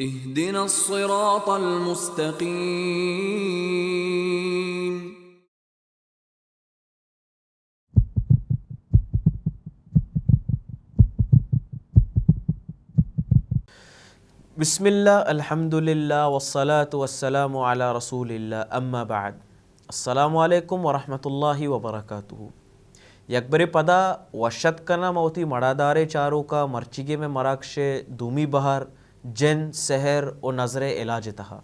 اهدنا الصراط المستقيم. بسم الله، الحمد لله، والصلاة والسلام على رسول الله، أما بعد. السلام علیکم ورحمۃ اللہ وبرکاتہ۔ یک برے پدا وش اتک کناں ما وتی مڑاداریں چاروکاں مرچیگیں مئے مراگش ءِ دومی بہر جن، سحر و نظر ءِ علاج ءِ تہا۔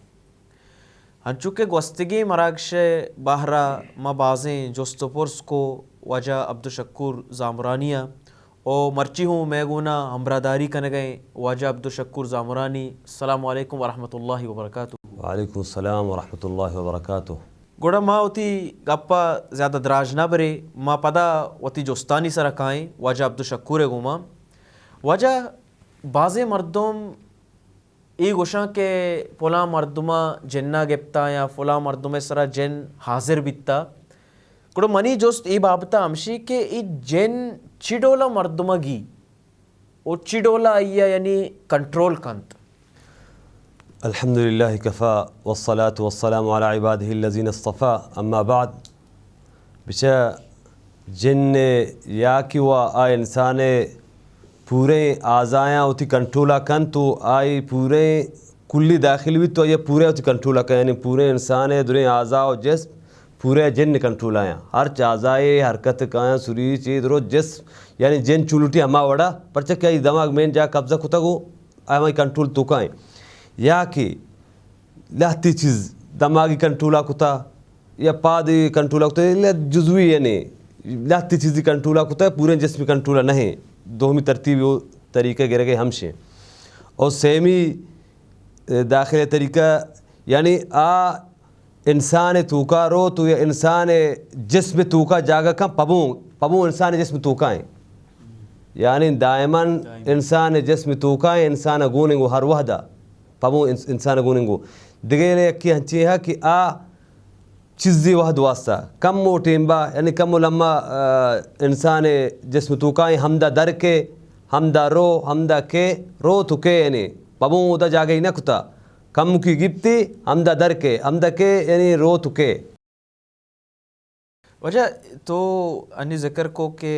انچو کہ گوستگیں مراگش ءِ بہر ءَ ما بازیں جست و پرس کو واجہ عبدالشکور زامرانی ءَ، و مرچی ہوں مئے گونا ہمراہداری کنگ ءَ ایں واجہ عبدالشکور زامرانی۔ السلام علیکم ورحمۃ اللہ وبرکاتہ۔ وعلیکم السلام ورحمۃ اللہ وبرکاتہ۔ گڑا ما وتی گپ ءَ زیادہ دراج نہ برے، ما پدا وتی جستانی سرا کائیں واجہ عبدالشکور ءِ گوما۔ واجہ، بازیں مردم اے گوشاں کہ پلاں مردماں جنا گپتا یا پلاں مردمے سرا جن حاضر بیتا۔ گڑا منی جست اے بابتا ہمشی کہ اے جن چی ڈولا مردماں گی و چی ڈولا آئیا یعنی کنٹرول کنت؟ الحمد لله وكفى والصلاة والسلام على عباده الذين اصطفى، أما بعد. بچہ، جن ءِ یا کہ وا آ انسان ءِ پوریں اعضایاں وتی کنٹرول ءَ کنت و آئی پوریں کلی داخل بیت و آئی پورے وتی کنٹرول ءَ کنت، یعنی پوریں انسان ءِ دریں اعضا و جسم پورے جن کنٹرول ءَ آیاں۔ ہرچ اعضائے حرکت کایاں، سریچ، اے درو جسم، یعنی جن چولٹی ہما وڑا، پرچہ کہ آئی دماغ مین جا قبضہ کتگ و آئی ہمائی کنٹرول توکا ایں۔ یا کہ لہتی چیز دماغی کنٹرول ءَ کتا یا پادی کنٹرول ءَ کتا، یا جزوی یعنی لہتی چیزی کنٹرول ءَ کتا، پوریں جسمی کنٹرول ءَ نہ ایں۔ دومی ترتیب و طریقہ گرگ ءَ ہمشیں۔ اور سیمی، اے، داخل طریقہ یعنی آ انسان توکا روت و یا انسان جسم توکا جاگہ کن، پبوں، پبوں انسان جسم توکا ایں۔ یعنی دائماً دائماً۔ انسان جسم توکا ایں، انسان گوننگو ہر وہدا۔ پمو انس-، انسان گون انگو۔ دگہ یلہ یکے ہنچیں ہا کہ آ چیزے وہد واسطہ کمو ٹیمبا، یعنی کمو لمہ، آ، انسان جسم توکائیں ہمدا در کے، ہمدا رو، ہمدا کے، رو تو کے یعنی پمو اودا جاگہی نہ کتا۔ کمکی گپتی ہمدا در کے، ہمدا کے یعنی رو تو کے۔ واجہ تو انی ذکر کو کہ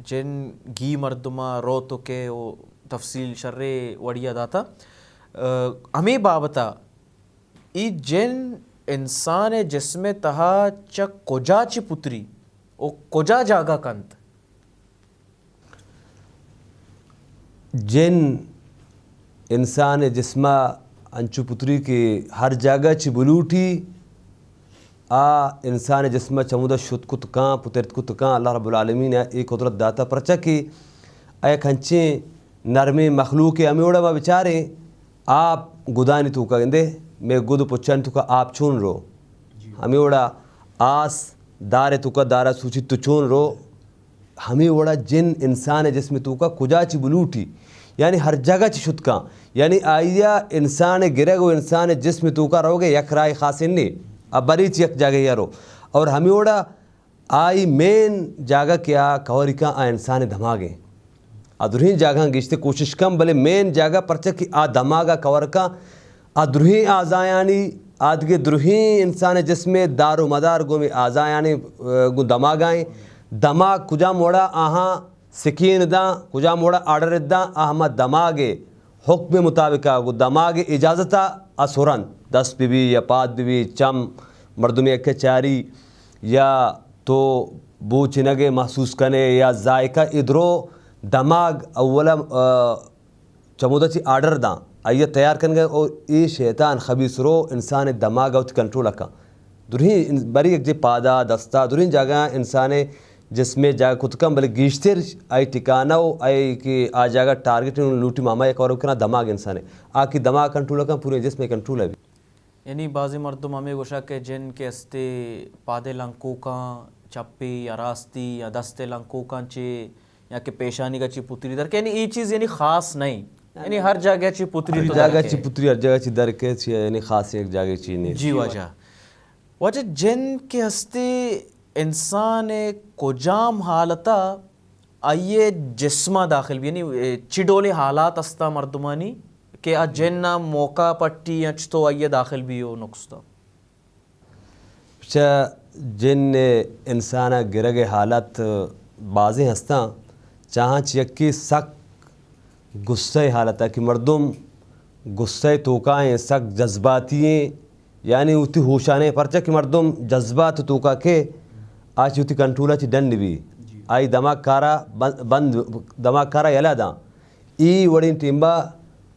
جن گی مردما رو تو کے و تفصیل شرے وڑیا داتا۔ آ، ہمے بابتا ای جن انسان جسم تہا چہ کجا چی پتری و کجا جاگہ کنت؟ جن انسان جسم ء انچو پتری کہ ہر جاگہ چہ بلوٹی، آ انسان جسم ء چمودا شت کت کاں، پترت کت کاں۔ اللہ رب العالمین ء اے قدرت داتا، پرچا کہ آ یک انچیں نرمیں مخلوقے۔ ہمے وڑا ما بچاریں، آپ گدانی توکا گندے، مئے گد و پچانی توکا آپ چون رو، ہمے وڑا آس دار توکا دارا سوچی تو چون رو، ہمے وڑا جن انسان ء جسم توکا کجا چی بلوٹی، یعنی ہر جاگہ چی شت کاں، یعنی آئیا انسان گرگ و انسان جسم توکا روگ ء یک راہ خاصے نے، آ بری چی یک جاگہ یا رو۔ اور ہمے وڑا آئی مین جاگہ کہ آ کور کاں آ انسان دماغ ء۔ آ درہیں جاگہاں گیشتر کوشش کن، بلے مین جاگہ پرچہ کہ آ دماغ ء کور کاں، آ درہیں آزایانی، آ دگہ درہیں انسان ء جسم ء دار و مدار گوں ہمے آزایانی، ء، گوں دماغ ء ایں۔ دماغ کجام وڑا آہاں سکین داں، کجام وڑا آرڈر داں، آ ہما دماغ ء حکم ء مطابق ء گوں دماغ ء اجازت ء آ سرنت، دست بہ بی یا پاد بہ بی، چم مردمے یک ء چاری یا تو بو چنگ ء محسوس کنے یا ذائقہ، اے درو دماغ اولا، ء، چمودا چی آرڈر داں، آئی ء تیار کنگ ء، او اے شیطان خبیث رو انسان ء دماغ ء وتی کنٹرول ء کن۔ درہیں ان-، بری یک جے پادا، دستا، درہیں جاگہ انسان ء جسم ء جاگہ کت کن، بلے گیشتر آئی ٹھکانہ و آئی کہ آ جاگہ ٹارگٹ لوٹی ماما یک اور کنا دماغ انسان ء۔ آ کہ دماغ کنٹرول ء کن، پورے جسم ء کنٹرول ء بی۔ یعنی بعضی مردم ہمے گوشا کہ جن کہ استے پادے لنکوکاں چپی یا راستی یا دستے لنکوکاں چے یا کہ پیشانی کا چی پتری در کے، یعنی اے چیز یعنی خاص نہیں، یعنی ہر جگہ چی پتری ہر تو جگہ در چی کے۔ پتری ہر جگہ چی در کے، چی یعنی خاص یک جگہ چی نہیں۔ جی واجہ۔ واجہ جن کہ ہستے انسان کجام حالتا آئی جسما داخل بی، یعنی چی ڈولیں حالات استا مردمانی کہ آ جن ءَ موقع پٹی یا چتو آئی ءَ داخل بی و نقص دا؟ چہ جن ءُ انسان ءَ گرگ ءِ حالت بازیں ہستاں۔ چاہاں چہ یکے سک غصہ ءِ حالت ءَ کہ مردم غصہ ءِ توکا ایں، سک جذباتی ایں، یعنی وتی ہوشانے، پرچا کہ مردم جذبات توکا کہ آ چہ وتی کنٹرول ءَ چہ ڈن بی، آئی دماغ کارا بند، بند، دماغ کارا یلہ داں۔ ای وڑیں ٹیمبا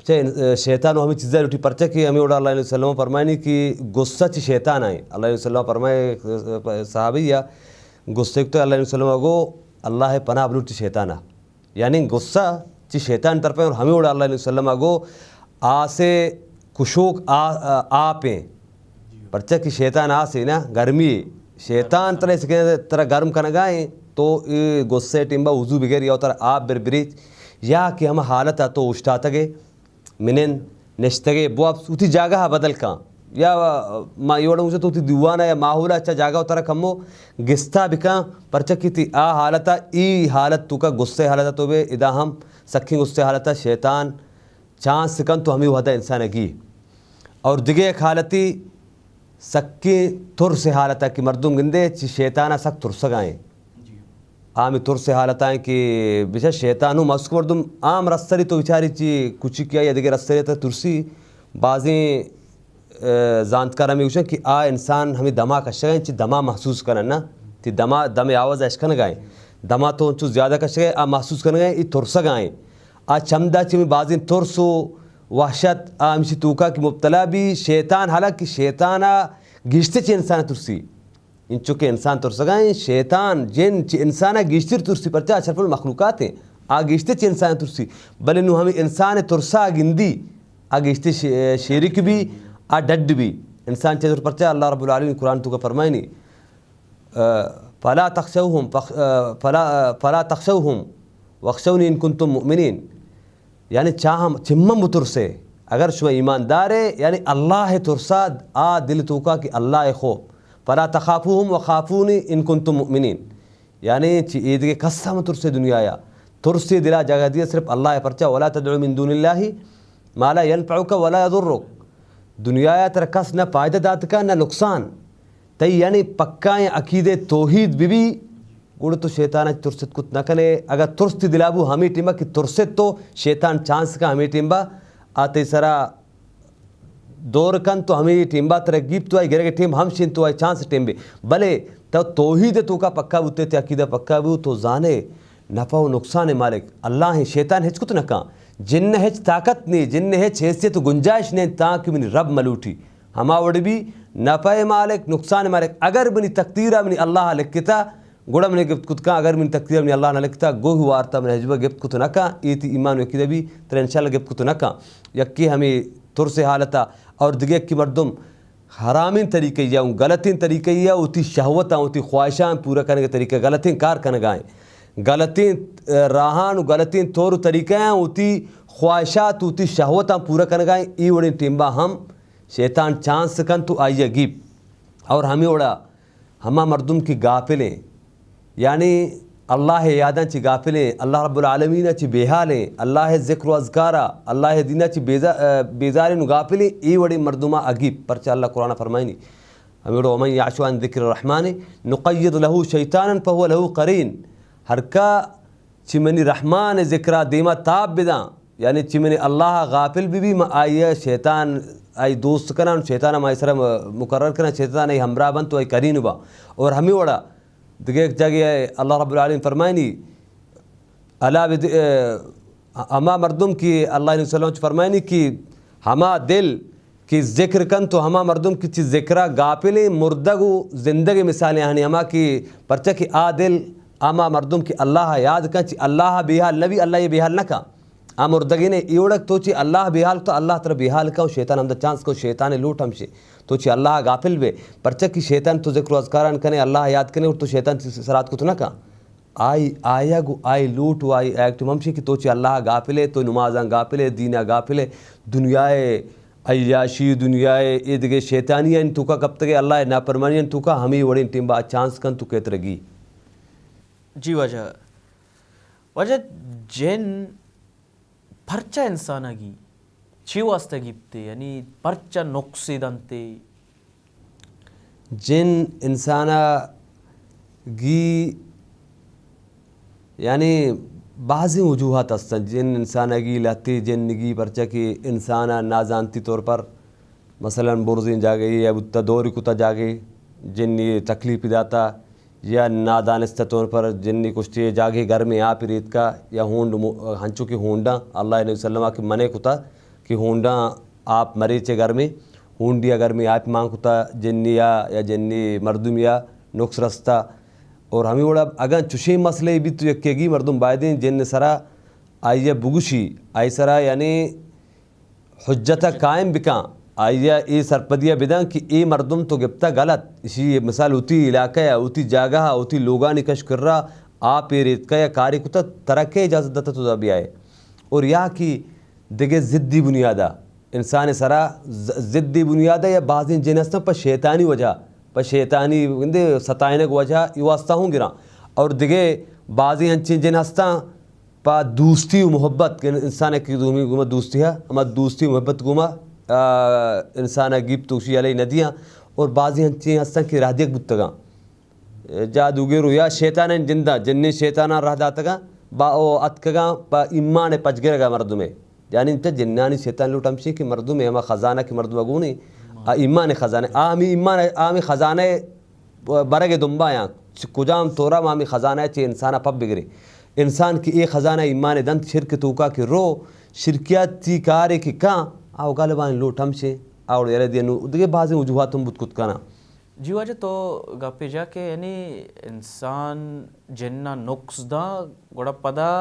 چہ ان-، شیطان و ہمیں چیزا لوٹی، پرچا کہ ہمیں وڑا اللہ علیہ وسلم فرمائنی کہ غصہ چہ شیطان آئیں۔ اللہ علیہ وسلم فرمائے صحابی یا غصہ تو اللہ علیہ وسلم گو اللہ پناہ بلوٹ چہ شیطانا۔ یعنی غصہ چہ شیطان طرف ایں اور ہمیں وڑا اللہ علیہ وسلم گو آسے کشوک آ-، آ-، آپ ایں۔ پرچا کہ شیطان آسے نا، گرمی، شیطان ترا اس کے ترا گرم کنگا ایں، تو اے غصہ ٹیمبا وضو بغیر یا ترا آپ بر بریچ، یا کہ ہم حالت تو اوشتاتگے، منند نشتگے، بو آپ وتی جاگہ بدل کن۔ یا ما یہ وڑا تو وتی دیوانا یا ماحولا چا جاگہ ترا کمو گستا بکن، پرچا کہ تی آ حالتا، ای حالت توکا غصہ حالتا تو بے، ادا ہم سکیں غصہ حالتا شیطان چانس کن تو ہمیں وحدہ انسان گی۔ اور دگہ یک حالتی سکیں ترس حالتا کہ مردم گندے چی شیطانا سک ترسگائیں۔ آ ہمیں ترس حالتاں کہ بچار شیطان ہوں ماسک مردم عام رستری تو بچاری چی کچی کیا یا دگہ رستری تا ترسی۔ بازیں، اه، زانتکار ہمیں گوشن کہ آ انسان ہمیں دما کشگائیں، چی دما محسوس کنن نا، تی دما، دم آواز اشکنگائیں، دما تو انچو زیادہ کشگائیں، آ محسوس کنگائیں، ای ترسگائیں۔ آ چمدا چی ہمیں بازیں ترس و وحشت آ ہمشی توکا کہ مبتلا بی، شیطان حالانکہ شیطانا گیشتر چی انسان ترسی۔ انچو کہ انسان ترسگا ایں، شیطان، جن چہ انسان ءَ گیشتر ترسی، پرچا اشرف المخلوقات ایں، آ گیشتر چہ انسان ءَ ترسی، بلے نوں ہمے انسان ءِ ترسا گندی، آ گیشتر شے-، شیرک بی، آ ڈڈ بی۔ انسان چہ پرچا اللہ رب العالمین قرآن توکا فرمائنی، آ، فلا تخشوهم فخ-، آ، فلا، آ، فلا تخشوهم واخشوني إن كنتم مؤمنين۔ یعنی چاہم چمن بترسے، اگر شما ایماندارے، یعنی اللہ ءِ ترسا آ دل توکا کہ اللہ ءِ خوف، فلا تخافوهم وخافوني إن كنتم مؤمنين۔ یعنی چی ایدگہ کس ہم ترسے دنیا یا، ترسے دلا جگہ دیا صرف اللہ ءِ پرچا، ولا تدعوا من دون الله ما لا ينفعك ولا يضرك۔ دنیا یا ترا کس نہ فائدہ دات کا نہ نقصان۔ تئی یعنی پکائیں عقیدہ توحید بہ بی، گڑا تو شیطان ءَ ترست کت نہ کنے۔ اگر ترس تئی دلا بو ہمے ٹیما کہ ترست تو شیطان چانس کا ہمے ٹیما آ تئی سرا دور کن تو ہمے ٹیما ترا گیپ تو آئی گرگ ٹیم ہم شین تو آئی چانس ٹیم بے۔ بلے تو توحید توکا پکا بوتے، تئی عقیدہ پکا بو تو زانے نفع و نقصان مالک اللہ ہیں، شیطان ہچ کت نہ کن۔ جن ہچ طاقت نہیں، جن ہچ حیثیت و گنجائش نہیں تاکہ منی رب ملوٹی۔ ہما وڑ بی نفع مالک، نقصان مالک۔ اگر منی تقدیر منی اللہ لکھتا، گڑا منی گپت کت کن، اگر منی تقدیر منی اللہ نہ لکھتا، گوہ وارتا من ہجبہ گپت کت نہ کن۔ اے تئی ایمان و عقیدہ بی، ترا انشاءاللہ گپت کت نہ کن۔ یکی ہمیں ترس حالتا، اور دگہ یکی مردم حرامیں طریقہ یا اون غلطیں طریقہ یا وتی شہوتاں، وتی خواہشاں پورا کنگے طریقہ، غلطیں کار کنگائیں، غلطیں، اه، راہان و غلطیں طور و طریقہ ہیں، وتی خواہشات، وتی شہوتاں پورا کنگائیں۔ ای وڑیں ٹیمبا ہم شیطان چانس کن تو آئی گیپ۔ اور ہمیں وڑا ہما مردم کہ غافل ہیں، یعنی اللہ یاداں چی غافل ہیں، اللہ رب العالمین چی بے حال ہیں، اللہ ذکر و اذکارا، اللہ دینا چی بیزا-، اه، بیزار ہیں، غافل ہیں، ای وڑیں مردما اگیپ، پرچہ اللہ قرآن فرمائنی۔ ہمیں وڑا ومن يعش عن ذكر الرحمن نقيض له شيطانا فهو له قرين۔ ہر کا چی منی رحمان ذکرا دیما تاب بداں، یعنی چی منی اللہ غافل بی بی، ما آئی شیطان آئی دوست کنان، شیطان ما آئی سر مقرر کنان، شیطان آئی ہمراہ بنت و آئی قرین با۔ اور ہمیں وڑا دگہ ایک جگہ اللہ رب العالمین فرمائنی، الا بد-، اه، ہما مردم کہ اللہ علیہ وسلم فرمائنی کہ ہما دل کہ ذکر کن تو ہما مردم کہ چی ذکرا غافل ہیں، مردگ و زندگ مثال ہیں، ہما کہ پرچہ کہ آ دل ہما مردم کہ اللہ یاد کن، چی اللہ بے حال نبی، اللہ یہ بے حال نہ کن۔ آ مردگینے ایوڑک تو چی اللہ بے حال، تو اللہ تر بے حال کن، شیطان ہمدا چانس کو، شیطان لوٹ ہمشے۔ تو چی اللہ غافل بے، پرچہ کہ شیطان تو ذکر و اذکاران کنے، اللہ یاد کنے اور تو شیطان چی سرات کو تو نہ کن۔ آئی، آیا گو آئی لوٹ و آئی ایکٹ ہمشی کہ تو چی اللہ غافل ہے، تو نمازاں غافل ہے، دینا غافل ہے، دنیا عیاشی، دنیا اے دگہ شیطانی ان توکا کپتگے، اللہ نافرمانی ان توکا، ہمیں وڑیں ٹیم با چانس کن تو کیت رگی۔ جی واجہ، واجہ جن پرچا انسان ء گی؟ چی واسطہ گیپتے؟ یعنی پرچا نقصے دنتے؟ جن انسانا گی، یعنی بعضی وجوہات ہستن، جن انسانا گی لہتے جن گی، پرچا کہ انسانا نازانتی طور پر مثلاً برزیں جاگہے یا بوتا دوری کتا جاگہے، جنی تکلیف داتا، یا نادانستہ طور پر جنی کشتے جاگہے گرمیں آپ ریتکا، یا ہونڈ مو-، ہنچو کہ ہونڈاں اللہ نبی صلی اللہ علیہ وسلم کہ منع کتا کہ ہونڈاں آپ مریچے گرمیں، ہونڈیا گرمیں آپ مان کتا جنیا یا جنی مردمیا نقص رستا۔ اور ہمیں وڑا اگاں چشیں مسئلہ بھی تو یکیگی مردم بایدیں جن سرا آئیے بگوشی، آئی سرا یعنی حجت ء قائم بکاں، آئی ء اے سرپدی ء بداں کہ اے مردم تو گپتہ غلط، اشی مثال وتی علاقہ ء، وتی جاگہ ء، وتی لوگانی کش کرا آپ ایر ایتکہ یا کارے کتہ، ترا کئے اجازت داتہ تو دا بیائے؟ اور یا کہ دگہ ضدی بنیاد ء انسان ء سرا ز-، ضدی بنیاد ء یا بعضیں جن ہستاں پہ شیطانی وجہ، پہ شیطانی گندے ستائینگ وجہ ای واسطہ ہوں گراں۔ اور دگہ بعضیں انچیں جن ہستاں پہ دوستی و محبت کہ انسان ء کہ دومی گوما دوستی ہے، ہما دوستی و محبت گوما، آ، انسان ء گیپت و گوشی علیہ ندیاں۔ اور بعضی انچیں ہستاں کہ راہ دیگ بوتگاں۔ جادوگر و یا شیطان جندا، جنی شیطاناں راہ داتگاں، با او اتکگاں پہ ایمان پجگرگا مردمے۔ یعنی انت جنانی شیطان لوٹ ہمشی کہ مردمے ہما خزانہ کہ مردم گونی، آ ایمان خزانہ، آ ہمی ایمان، آ ہمی خزانہ برگ ء دمبا یاں، چ-، کجام طورا ما ہمے خزانہ ء چہ انسان ء پب بگریں۔ انسان کہ اے خزانہ ایمان ء دنت شرک ء توکا کہ رو، شرکیاتی کارے کہ کاں، آ غالباً لوٹ ہمشے، آ وڑ یلہ دیا نو، دگہ بازیں وجوہات ہم بوت کت کناں۔ جی واجہ تو گپے جا کہ یعنی انسان جن ء نقص داں، گڑا پدا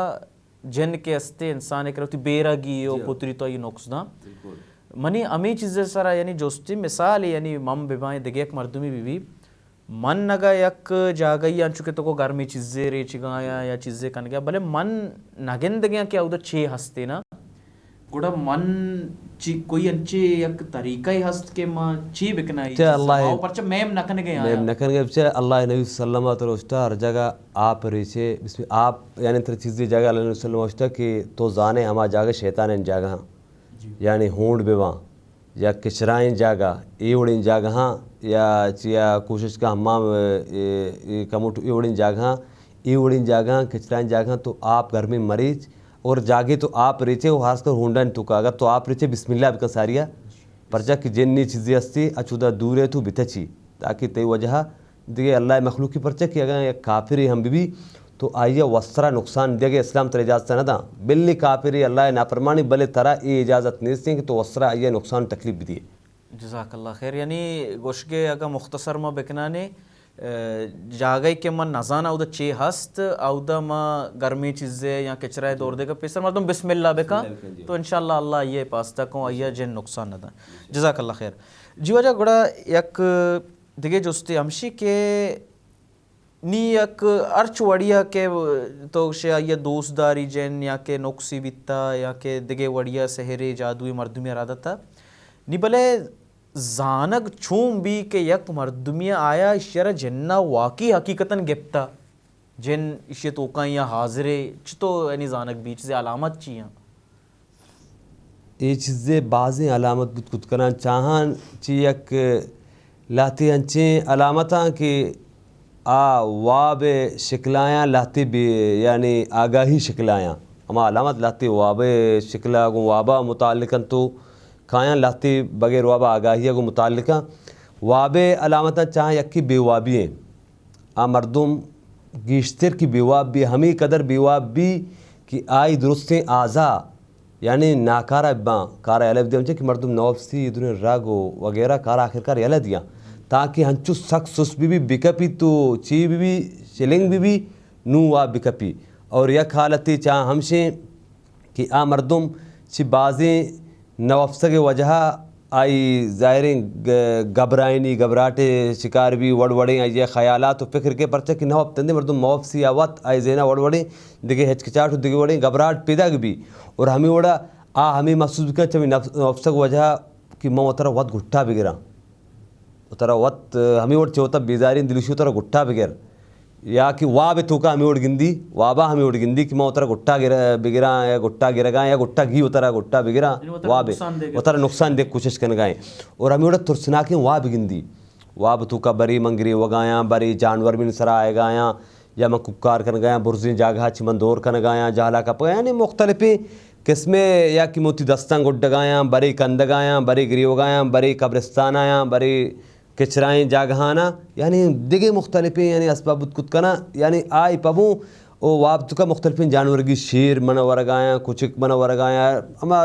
جن کہ استے انسان ء کرا وتی بیرگی و جی۔ پتری تو آئی نقص داں۔ بالکل۔ منی ہمے چیز ء سرا یعنی جستی مثال یعنی من ببائیں دگہ یک مردمی بی بی، من اگہ یک جاگہی انچو کہ تو گرمی چیزے ریچگا یا، یا چیزے کنگا، بلے من نگندگیاں کہ اودا چے ہستے نا۔ گڑا من چی کوئی انچے یک طریقہ ہست کہ ما چی بکنائی چے چیز اللہ ما پرچہ میم نکنگے آیا۔ میم نکنگے، چے اللہ نبی صلی اللہ علیہ وسلم تر اشتا ہر جگہ آپ ریچے، بسم آپ یعنی تر چیزی جگہ اللہ نبی صلی اللہ علیہ وسلم اشتا کہ تو زانے ہما جاگہ شیطان ان جاگہ ہاں۔ جی۔ یعنی ہونڈ بباں یا کچرائیں جاگہ، اے وڑیں جاگہاں یا چیا کوشش کا حمام، اے، اے کموٹ اے وڑیں جاگہاں، اے وڑیں جاگہاں، کچرائیں جاگہاں تو آپ گرمیں مریچ اور جاگے تو آپ ریچے و خاص کر ہونڈانی توکا اگر تو آپ ریچے بسم اللہ بکن ساریا، پرچا کہ جنی چیزی ہستی اچودا دور ہے تو بتچی تاکہ تئی وجہ دگہ اللہ ء مخلوقی پرچہ کہ اگاں یک کافرے ہم بہ بی تو آئی ء وسرا نقصان دیگ ء اسلام ترا اجازت نہ داں۔ بلے کافرے اللہ ء نافرمانی بلے ترا اے اجازت نیستیں کہ تو وسرا آئی ء نقصان تکلیف بدیے۔ جزاک اللہ خیر۔ یعنی گوشگے اگاں مختصر ما بکنانے، ء، جاگہے کہ من نزاناں اودا چے ہست، اودا ما گرمیں چیزے یا کچرہ دور دیگا پیسر مردم بسم اللہ بکاں، بسم اللہ بکاں، جی۔ تو انشاءاللہ اللہ آئی ء حفاظت کن، آئی ء جن نقصان نہ داں۔ جزاک اللہ خیر۔ جی واجہ گڑا یک دگہ جستے ہمشی کہ نی یک ہرچ وڑیا کہ تو گوشے آئی ء دوست داری جن یا کہ نقصی بیتا یا کہ دگہ وڑیا سحرے جادوی مردمی ارادتا نی بلے زانگ چون بی کہ یک مردمی آیا اشی را جن ء واقعی حقیقتاً گپتا، جن اشی توکاں یا حاضرے، چتو یعنی زانگ بی چیزے علامت چی ہیں؟ اے چیزے بازیں علامت بوت کت کناں، چاہاں چہ یک لہتے انچیں علامتاں کہ آ واب ء شکلایاں لہتے بے، یعنی آگاہی شکلایاں۔ ہما علامت لہتے واب ء شکلا گوں وابا متعلق انت تو کایاں لہتے بغیر وابا آگاہی ء گوں متعلقاں۔ واب ء علامتاں چاہاں یکی بے وابی ہیں۔ آ مردم گیشتر کہ بے واب بی، ہمے قدر بے واب بی کہ آئی درستیں اعضا یعنی ناکارہ باں، کارا یلہ بدیاں، چہ کہ مردم نوپسی، دریں رگ و وغیرہ کارا آخرکار یلہ دیاں، تاکہ ہنچو سک سست بہ بی، بکپی تو چی بہ بی، شلنگ بہ بی، نوں واب بکپی۔ اور یک حالتے چاہاں ہمشیں کہ آ مردم چہ بازیں نوپسگ ء وجہ ء آئی ظاہریں گ-، گھبرائینی، گھبراٹ ء شکار بی، وڑ وڑیں آئی ء خیالات و فکر کے، پرچہ کہ نوپتندے مردم موپسی ء وت آئی ذہن ء وڑ وڑیں دگہ ہچکچاٹ و دگہ وڑیں گھبراٹ پیداک بی۔ اور ہمے وڑا آ ہمے محسوس بکن چہ ہمے نفس-، نوپسگ وجہ کہ من وترا وت گھٹا بگراں۔ وترا وت ہمے وڑ چہ وتا بیزاریں دلوشی وترا گھٹا بگر۔ یا کہ واب ءِ توکا ہمے وڑ گندی، وابا ہمے وڑ گندی کہ ما وترا گٹا گر-، بگراں یا گٹا گرگاں یا گٹا گی وترا گٹا بگراں، یعنی وترا واب ءِ نقصان دے وترا نقصان دے کوشش کنگائیں۔ اور ہمے وڑا ترسناکیں واب گندی، واب توکا برے من گریوگایاں، برے جانور من سرا آئیگایاں، یا من کوکار کنگایاں، برزیں جاگہا چی من دور کنگایاں، جہلا کپگایاں، یعنی مختلفیں قسمے، یا کہ موتی دستاں گڈگایاں، برے کندگایاں، برے گریوگایاں، برے قبرستانایاں، برے کچرائیں جاگہانا، یعنی دگہ مختلفیں یعنی اسباب بوت کت کناں، یعنی آئی پبوں او واب توکا مختلفیں جانورگی، شیر من ورگایاں، کچک من ورگایاں، ہما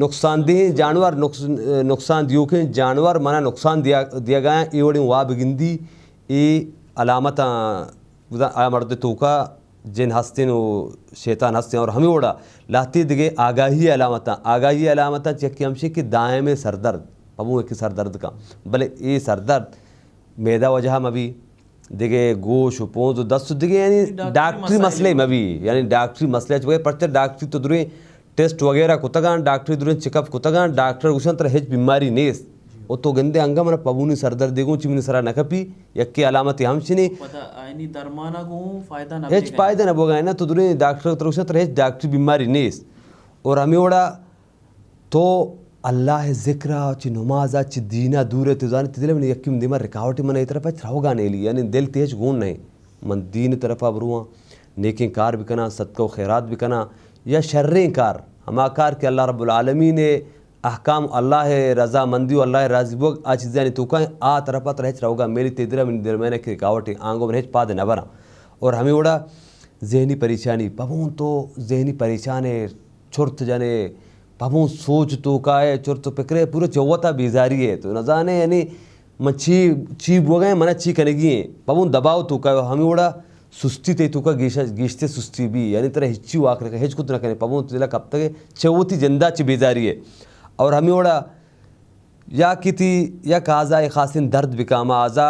نقصان دہیں جانور، نقص-، نقصان دیوکیں جانور منا نقصان دیا-، دیگایاں، اے وڑیں واب گندی، اے علامتاں بزاں آ مرد توکا جن ہستیں و شیطان ہستیں۔ اور ہمے وڑا لہتے دگہ آگاہی علامتاں، آگاہی علامتاں چہ یکے ہمشی کہ دائم سردرد، پبوں یکے سردرد کن، بلے اے سردرد میدہ وجہ مبی، دگہ گوش و پونز و دست و دگہ یعنی ڈاکٹری ڈاکٹری مسئلہ مسئلہ مبی، یعنی ڈاکٹری مسئلہ چ بغیر، پرچہ ڈاکٹری تو دریں ٹیسٹ وغیرہ کتگاں، ڈاکٹری دریں چیک اپ کتگاں، ڈاکٹر گوشن ترا ہچ بیماری نیست۔ و تو گندے انگا منا پبونی سردردے گوں چی منی سرا نہ کپی، یکے علامت ہم چنی۔ پدا آئینی درمانا گوں فائدہ نہ ہچ بیگا۔ فائدہ نہ بوگا ہے نا، تو دریں ڈاکٹر ترا گوشن ترا ہچ ڈاکٹری بیماری نیست۔ اور ہمیں وڑا تو اللہ ذکر ء چہ نماز ء چہ دین ء دور ء تو زانت دل من یکی دیما رکاوٹ من اے طرف ء روگا نیلی، یعنی دل تے ہچ گون نہیں۔ من دین طرف ء برواں، نیکیں کار بکناں، صدقہ و خیرات بکناں، یا شریں کار، ہما کار کہ اللہ رب العالمین ء احکام، اللہ ء رضا مندی و اللہ ء راضی بوگ، آ چیزانی توکا آ طرف ء ترا ہچ روگا میلی تے دل ء من درمیان ء کہ رکاوٹ آنگو من ہچ پاد نہ براں۔ اور ہمیں وڑا ذہنی پریشانی، پبوں تو ذہنی پریشان ہے، چرت جنے، پبوں سوچ توکا ہے، چرت و فکر ہے، پورا چوتا بیزاری ہے۔ تو نزانے یعنی من چی، چی بوگا ہے، منا چی کنگی ہے۔ پبوں دباؤ توکا ہے، ہمیں وڑا سستی تے توکا گیش-، گیشتے سستی بھی، یعنی ترا ہچی واک نہ، ہچ کت نہ کنے، پبوں تو دلا کپتگے، چوتی جندا چی بیزاری ہے۔ اور ہمیں وڑا یا کہ تی یک اعضائے خاصیں درد بکا، ہما اعضا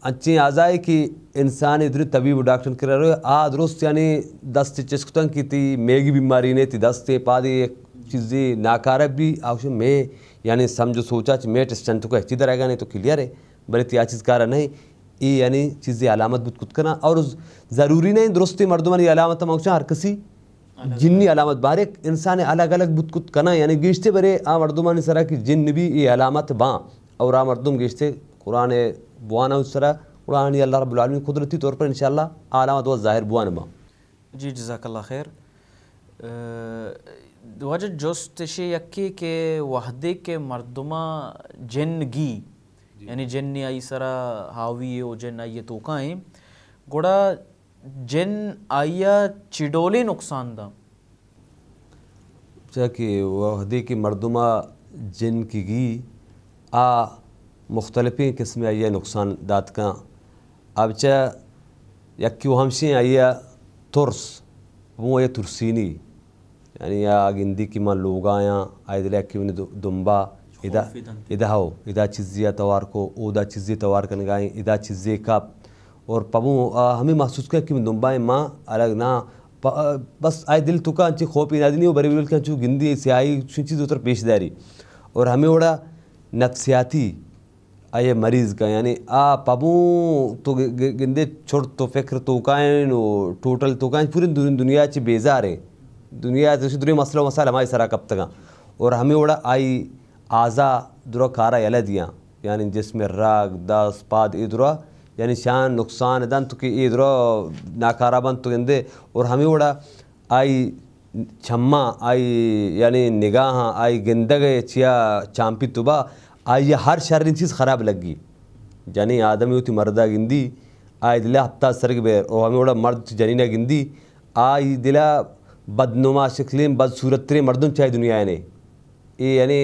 انچیں اعضائے کہ انسان ء دریں طبیب و ڈاکٹر کرا روئے، آ درست یعنی دست چست کتن کہ تی میگی بیماری نے، تی دست ء پادے یک چیزے ناکارہ بی، آ گوشے مے یعنی سمجھ و سوچا چ مے ٹیسٹن تو کہ ہچی درائگا نے تو کلیئر ہے، بلے تی آ چیز کارا نہیں۔ اے یعنی چیزے علامت بوت کت کنا اور ضروری نہیں درستی مردمانی علامت ہم گوشاں ہر کسی جنی علامت بارے انسان الگ الگ بوت کت کناں، یعنی گیشتے برے آ مردمانی سرا کہ جن بی اے علامت باں، اور آ مردم گیشتے قرآن بوانا اس سرا، قرآنی اللہ رب العالمین قدرتی طور پر انشاءاللہ آ علامت وہ ظاہر بوان باں۔ جی، جزاک اللہ خیر۔ اه، واجہ جست اشے یکی کہ وہدے کہ مردماں جن گی، جی۔ یعنی جن آئی سرا حاوی ہے و جن آئی توکا ہیں، گڑا جن آئیا چی ڈولیں نقصان داں؟ چیا کہ وہدے کہ مردما جن کہ گی، آ مختلفیں قسمیں آئیا نقصان دات کن۔ آ بچہ یکی و ہمشیں آئیا ترس، ہوں آئیا ترسینی۔ یعنی آ گندی کہ من لوگایاں، آئی دل ء کہ منی دو-، دمبا ادا، خوف دنت۔ ادا ہو، ادا چیزے ء توار کو، اودا چیزے توار کنگائیں، ادا چیزے کپ۔ اور پبوں آ ہمیں محسوس کن کہ من دمبائیں ما الگ نہ، پ-، بس آئی دل توکا انچیں خوپے نادینی و بری بلکن چو گندی سیاہی چون چیز اتر پیش داری۔ اور ہمیں وڑا نفسیاتی آئی ء مریض کن، یعنی آ پبوں تو گ-، گ-، گندے چرت و فکر توکائیں و ٹوٹل توکائیں پوری دن-، دنیا چہ بیزاریں۔ دنیا چہ دریں مسئلہ و مسائل ہمائی سرا کپتگاں۔ اور ہمیں وڑا آئی اعضا درا کارا یلہ دیاں۔ یعنی جسم رگ، دست، پاد اے درا یعنی شان نقصان دنت کہ اے درا ناکارہ بنت تو گندے۔ اور ہمیں وڑا آئی چماں، آئی یعنی نگاہاں، آئی گندگ ء چیا چامپی تبا، آئی ء ہر شریں چیز خراب لگی۔ جنیں آدمی وتی مردا گندی، آئی دل ء ہپتاد سرگ بیر، او ہمیں وڑا مرد وتی جنین ء گندی، آئی دل ء بدنما شکلیں، بدصورت تریں مردم چاہے دنیا ء نے۔ اے یعنی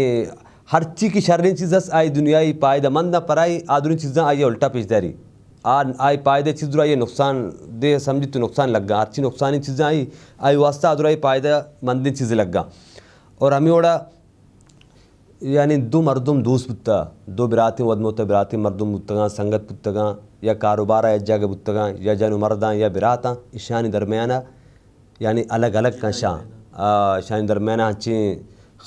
ہرچی کہ شریں چیز است، آئی دنیائی پائدہ مند ء پرائی آ دریں چیزاں آئی ء الٹا پیش داری۔ آ، آئی پائدہ چیز درا آئی نقصان دہ سمجھی تو نقصان لگا۔ ہرچی نقصانی چیزاں آئی، آئی واسطہ آ درا آئی پائدہ مندیں چیز لگا۔ اور ہمیں وڑا یعنی دو مردم دوست بوتا، دو براتیں ودموتا براتیں مردم بوتگاں، سنگت بوتگاں، یا کاروبارا یک جاگہ بوتگاں، یا جن و مرداں یا براتاں، اشانی درمیانا یعنی الگ الگ کن شان۔ آ، شانی درمیان انچیں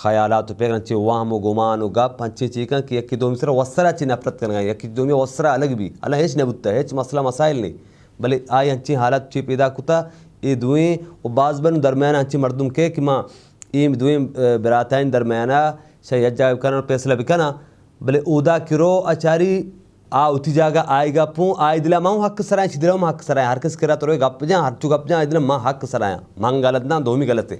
خیالات و پکر، انچیں وہم و گمان و گپ، انچیں چی کن کہ یکی دومی سرا وسرا چی نفرت کنگا، یکی دومی وسرا الگ بی، اللہ ہچ نہ بوتا، ہچ مسئلہ مسائل نہیں۔ بلے آئی انچیں حالت چی پیدا کتا، اے دوئیں و باز بن درمیان انچیں مردم کہ، کہ ما اے دوئیں، اه، براتانی درمیانا شہ یک جاگہ بکناں، فیصلہ بکناں، بلے اودا کہ رو اچاری آ وتی جاگہ آئی گپ ہوں، آئی دلا ما ہوں حق سرائیں، چی دلا ما حق سرائیں، ہر کس کرا تو روئے گپ جان، ہر چو گپ جان، آئی دلا ما حق سرائیں، من غلط نہ، دومی غلط ہے۔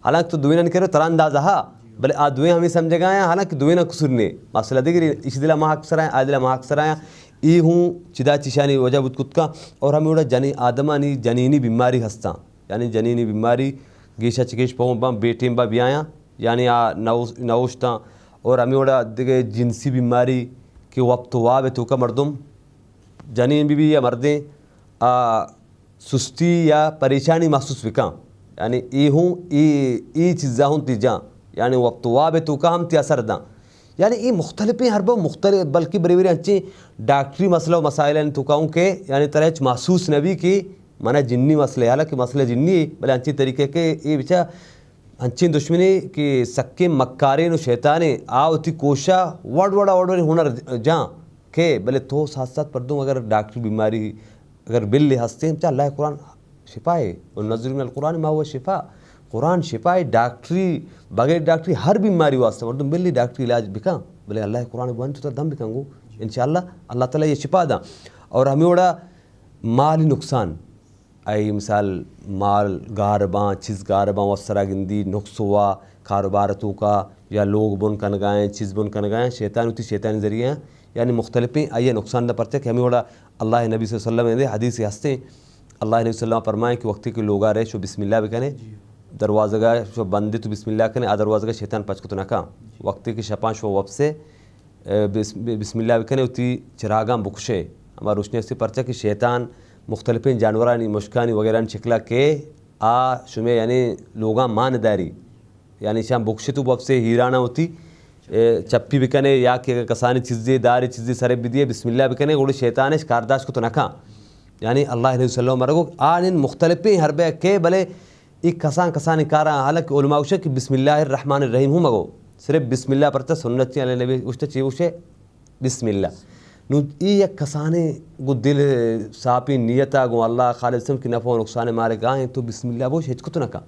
حالانکہ تو دوینانی کرے ترا اندازہ ہا، بلے آ دوئیں ہمیں سمجھگا ہیں، حالانکہ دوینا قصور نے۔ مسئلہ دیگر اسی دلا ما حق سرائیں، آ دلا ما حق سرائیں۔ اے ہوں چدا چیشانی وجہ بوت کت کا۔ اور ہمیں وڑا جنی آدمانی جنینی بیماری ہستاں، یعنی جنینی بیماری گیشا چکیش پہوں باں بے ٹیم با بیایاں، یعنی آ نوش-، نوشتاں۔ اور ہمیں وڑا دیگہ جنسی بیماری کہ وقت واب توکا مردم جنین بی بی یا مردیں آ سستی یا پریشانی محسوس بکاں۔ یعنی اے ہوں اے، اے چیزا ہوں تی جاں۔ یعنی وقت واب توکا ہم تی اثر داں۔ یعنی اے مختلفیں ہر بہ مختلف، بلکہ بری بری انچیں ڈاکٹری مسئلہ و مسائل ہیں توکا ہوں کہ یعنی ترا ہچ محسوس نہ بی کہ منا جنی مسئلہ ہے، حالانکہ مسئلہ جنی ہے، بلے انچیں طریقے کہ اے بچا انچیں دشمنے کہ سکیں مکاریں و شیطانیں، آ وتی کوشا وڑ وڑا وڑ وڑیں ہنر جاں کہ بلے تو ساتھ ساتھ پردوں اگر ڈاکٹری بیماری اگر بلے ہستیں، چہ اللہ قرآن شفا ہے، و نزل من القرآن ما هو شفا، قرآن شفا ہے، ڈاکٹری، بغیر ڈاکٹری ہر بیماری واسطہ مردم بلے ڈاکٹری علاج بکن، بلے اللہ قرآن بوان تو دم بکن گو، انشاءاللہ اللہ تعالی یہ شفا داں۔ اور ہمیں وڑا مالی نقصان، اے مثال مال گار باں، چیز گار باں، وت سرا گندی نقص ہوا، کاروبار توکا یا لوگ بن کنگائیں، چیز بن کنگائیں، شیطان ہوتی شیطانی ذریعہ ہیں، یعنی مختلفیں آئیے نقصان دا پرچہ کہ ہمیں وڑا اللہ نبی صلی اللہ علیہ وسلم دے حدیث ہستے، اللہ نبی صلی اللہ علیہ وسلم فرمائے کہ وقتی کہ لوگا رہے شو بسم اللہ بکنے، دروازگا شو بندے تو بسم اللہ کنے، آ دروازگا شیطان پچ کت نکا۔ وقتی کہ شپان شو وپسے، اه، بس-، بسم اللہ بکنے، وتی چراگاں بکشے۔ ہما روشنی ہستی پرچہ کہ شیطان مختلفیں جانورانی، مشکانی وغیرہ شکلا کہ آ شمے یعنی لوگاں مان داری۔ یعنی شان بکشے تو وپسے ہیرانا ہوتی، اه، چپی بکنے یا کہ اگر کسانی چیزے داری چیزے سرے بدیے بسم اللہ بکنے، گوڑے شیطانش کارداشت کو تو نکا۔ یعنی اللہ علیہ وسلم مرگو آنن مختلفیں حربے کہ بلے اے کسان کسانی کاراں، حالانکہ علماء گوشن کہ بسم اللہ الرحمن الرحیم ہوں مگو، صرف بسم اللہ پرچہ سنت چی، اللہ نبی گوشتہ چی گوشے بسم اللہ۔ نوں اے یک کسانیں گوں دل صافیں نیتا گوں اللہ خالص کہ نفع و نقصان مارے گاہیں تو بسم اللہ بوش ہچ کت نہ کن۔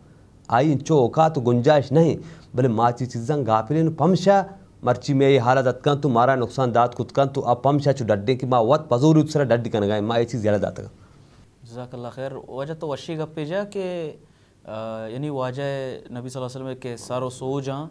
آئی انچو اوقات و گنجائش نہیں، بلے ما چی چیزاں غافلیں، پمشا مرچی میں یہ حالت اتکن تو مارا نقصان دات کت کن تو اب پمشا چو ڈڈیں کہ ما وت پزوری سرا ڈڈ کنگائیں، ما یہ چیز یلہ داتگاں۔ جزاک اللہ خیر۔ واجہ تو وشی گپے جا کہ، آ، یعنی واجہ نبی صلی اللہ علیہ وسلم کہ سر و سوج آں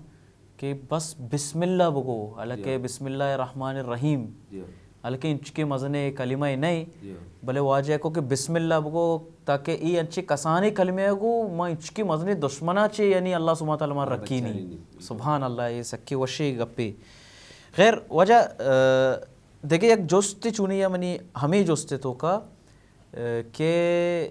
کہ بس بسم اللہ بگو، حالانکہ جی۔ بسم اللہ الرحمن الرحیم، جی۔ حالانکہ انچکے مزنے کلمہ نہیں، جی۔ بلے واجہ کو کہ بسم اللہ بگو، تاکہ ای انچے کسانے کلمہ گو، ما انچکے مزنے دشمنا چے، یعنی اللہ سبحانہ تعالی ما رکینی۔ بچارینی۔ سبحان اللہ، یہ سکے وشے گپے۔ خیر، واجہ، آ، دیگه یک جست چونی یا منی ہمیں جست توکا، آ، کہ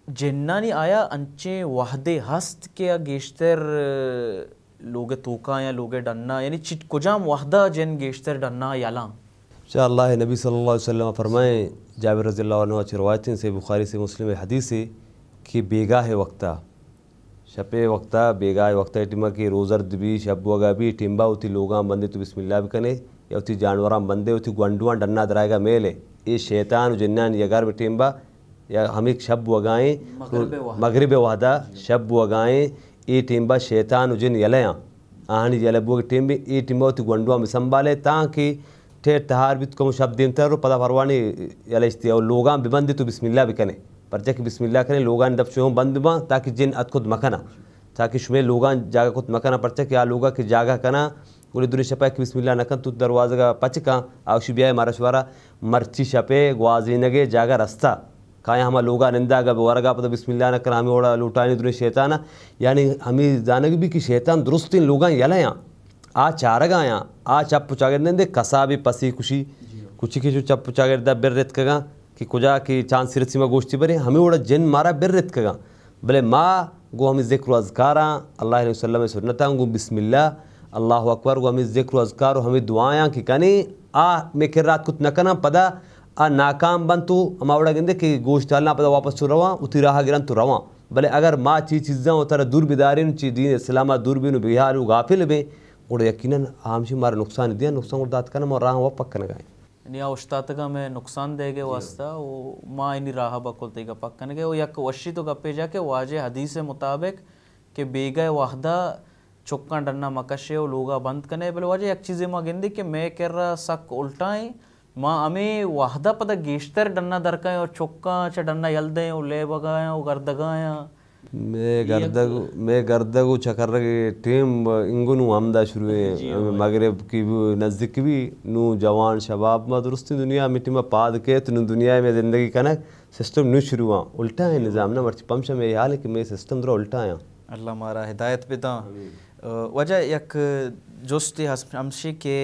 جنانی آیا انچیں وہدے ہست کہ آ گیشتر، آ، لوگ توکا یا لوگ ڈنا، یعنی چٹ کجام وہدا جن گیشتر ڈنا یلاں؟ شاہ اللہ نبی صلی اللہ علیہ وسلم فرمائیں، جابر رضی اللہ عنہ چی روایتیں، سے بخاری سے مسلم حدیث ہے کہ بیگاہ وقتا، شپے وقتا، بیگاہ وقتا ٹیما کہ روزرد بی، شپ بوگا بی، ٹیمبا ہوتی لوگاں بندے تو بسم اللہ بکنے، یا ہوتی جانوراں بندے، ہوتی گونڈواں ڈنا درائگا میلے۔ اے شیطان و جنان یگار بی ٹیمبا یا ہمے شپ بوگائیں، مغرب وہدا۔ مغرب وہدا شپ بوگائیں، اے ٹیمبا شیطان و جن یلیاں۔ آہانی یلہ بوگ ٹیم بی، اے ٹیمبا وتی گونڈواں بسنبالے تاں کہ ٹھیر تہار بیت کمو شپ دیمتر رو پدا پروانی یلہ اشتی او لوگاں ببندے تو بسم اللہ بکنے۔ پرچہ کہ بسم اللہ کنے لوگانی دپ شوہوں بند باں تاکہ جن ات کت مکناں۔ تاکہ شمے لوگاں جاگہ کت مکناں، پرچہ کہ آ لوگا کہ جاگہ کناں، گڑے دنی شپا کہ بسم اللہ نہ کنت تو دروازگا پچ کن، آوشی بیائے مارا شوارا مرچی شپے گوازینگے جاگہ رستہ۔ کایا ہما لوگا ننداگا بہ ورگا پدا بسم اللہ نہ کناں، ہمے وڑا لوٹائینی دنی شیطانا۔ یعنی ہمے زانگ بی کہ شیطان درستیں لوگاں یلہ آں۔ آ چارگا آیاں، آ چپ و چاگرد نندے، کسابے پسے کشی، کچکے چو چپ و چاگردا بر رتکگاں کہ کجا کہ چانسی رسی ما گوشتی بریں، ہمے وڑا جن مارا بر رتکگاں۔ بلے ما گوں ہمے ذکر و اذکاراں، اللہ علیہ وسلم سنتاں گوں بسم اللہ، اللہ اکبر، گوں ہمے ذکر و اذکار و ہمے دعایاں کہ کنیں، آ مے کرا ات کت نہ کناں، پدا آ ناکام بنت و ہما وڑا گندے کہ گوشت اللہ پدا واپس چو رواں، وتی راہ گرنت و رواں۔ بلے اگر ما چی چیزاں وتارا دور بدارین، چی دین اسلاما دور بین و بیحال و غافل بیں، گڑا یقیناً آ ہمشی مارا نقصان دیاں، نقصان گڑا دات کناں، ما راہ وپک کنگائیں۔ نیا اوشتاتگاں مئے نقصان دیگ ءِ واسطہ، و ما اینی راہ بکل تئی گپا کنگ ءَ۔ و یک وشی تو گپے جا کہ واجہ حدیث ءِ مطابق کہ بیگہ ءِ وہدا چکاں ڈنا مکشے و لوگا بند کنے، بلے واجہ یک چیزے ما گندی کہ مئے کرا سک الٹائیں، ما ہمے وہدا پدا گیشتر ڈنا درکائیں و چکاں چہ ڈنا یل دیں و لیبگایاں و گردگایاں۔ مئے گردگ، مئے گردگ و چکرگ ٹیم انگو نوں ہمدا شروع ایں۔ مغرب کی نزدیک بی، نوں جوان شباب ما درستیں دنیا ہمے ٹیما پاد کیت، نوں دنیا مئے زندگی کنگ سسٹم نوں شروع آں۔ الٹا ایں نظام نا، مرچی پمشا مئے حال ایں کہ مئے سسٹم درا الٹا آں۔ اللہ مارا ہدایت بداں۔ واجہ یک جستے ہس-، ہمشی کہ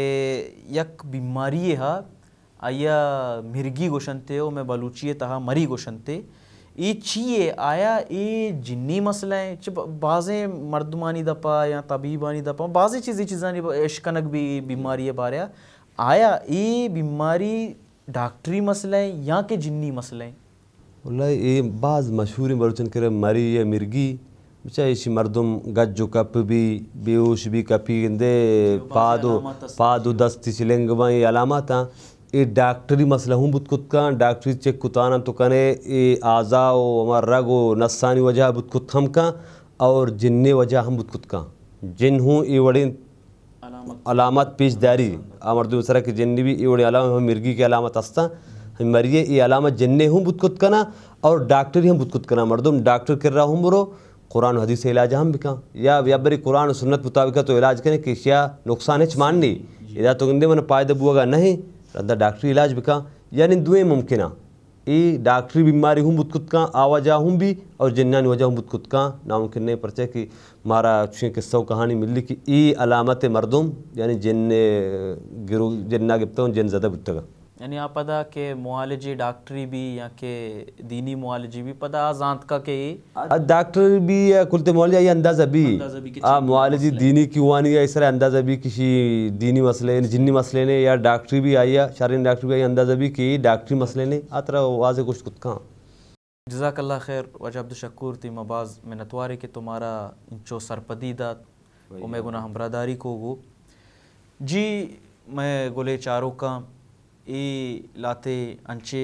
یک بیماری ہا آئیا مرگی گوشنتے و مئے بلوچی تہا مری گوشنتے۔ اے چی اے؟ آیا اے جنی مسئلہ ایں؟ چہ ب-، بازیں مردمانی دپا یا طبیبانی دپا بازیں چیزے چیزانی ب-، اشکنگ بی بیماری بارے۔ آیا اے بیماری ڈاکٹری مسئلہ ایں یا کہ جنی مسئلہ ایں؟ واللہ اے باز مشہوریں بلوچانی کرا مری یا مرگی۔ بچا ایشی مردم گج و کپ بی، بے ہوش بی، کپی گندے، پاد و، پاد و دستی چلنگ باں، اے علامات آں۔ اے ڈاکٹری مسئلہ ہوں بوت کت کاں، ڈاکٹری چیک کتانا تو کنے، اے اعضا و ہما رگ و نسانی وجہ بوت کت ہم کاں، اور جنے وجہ ہم بوت کت کاں۔ جن ہوں اے وڑیں علامت پیش داری، آ مردم سرا کہ جنی بی، اے وڑیں علامت ہم مرگی کے علامت ہستاں، ہم مریے اے علامت جنے ہوں بوت کت کنا اور ڈاکٹری ہم بوت کت کنا۔ مردم ڈاکٹر کرا ہوں برو، قرآن و حدیث علاج ہم بکاں، یا، یا بری قرآن و سنت مطابق تو علاج کنے کہ اشیا نقصان ہچ مان نہیں، ادا تو گندے من فائدہ بوگا نہیں، رندا ڈاکٹری علاج بکاں، یعنی دوئیں ممکنہ۔ اے ڈاکٹری بیماری ہوں بوت کت کاں، آ وجہ ہوں بی اور جنانی وجہ ہوں بوت کت کاں، ناممکن نہیں، پرچہ کہ مارا چوشیں قصہ و کہانی ملی کہ اے علامت مردم یعنی جن گرو-، جنا گپتگ، جن زدہ بوتگ۔ یعنی آ پدا کہ معالجی ڈاکٹری بی یا کہ دینی معالجی بی، پدا آ زانت کا کہ اے آ ڈاکٹر بی یا کلتے معالجی آئی اندازہ بی۔ اندازہ بی کہ آ چی معالجی مسئلہ۔ دینی کی وانی آئی سر اندازہ بی کسی دینی مسئلے، یعنی جنی مسئلے نے یا ڈاکٹری بی آئی، شرین ڈاکٹری بی آئی اندازہ بی کہ اے ڈاکٹری مسئلے نے، آ ترا واضح گوشت کت کاں۔ جزاک اللہ خیر واجہ عبدالشکور، تئی ما باز منتوارے کہ تو مارا انچو سرپدی دات و مئے گنا ہمراہداری کو گو۔ جی، مئے گلے چاروکاں، اے لاتے انچے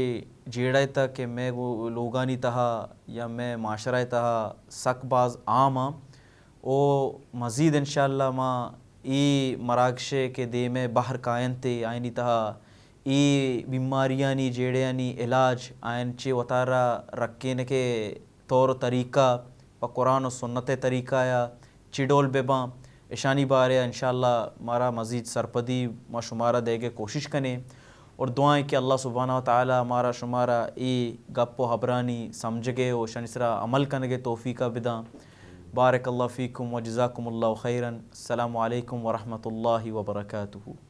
جیڑہ تا کہ مئے گو-، لوگانی تہا یا مئے معاشرہ تہا سک باز عام آں۔ و مزید انشاءاللہ ما اے مراگش ء کہ دیم ء بہر کاینت ء آیانی تہا اے بیماریانی جیڑہانی علاج آیان چہ وتارا رکینگ ء طور و طریقہ پہ قرآن و سنت ء طریقہ ء چی ڈول بہ باں، اشانی بارے ء انشاءاللہ مارا مزید سرپدی ما شمارا دئیگ ء کوشش کنیں۔ اور دعائیں کہ اللہ سبحانہ و تعالی مارا شمارا اے گپ و ہبرانی سمجھگ ء و اشانی سرا عمل کنگ ء توفیق ء بداں۔ بارک اللہ فیکم و جزاکم اللہ خیرا۔ السلام علیکم ورحمۃ اللہ وبرکاتہ۔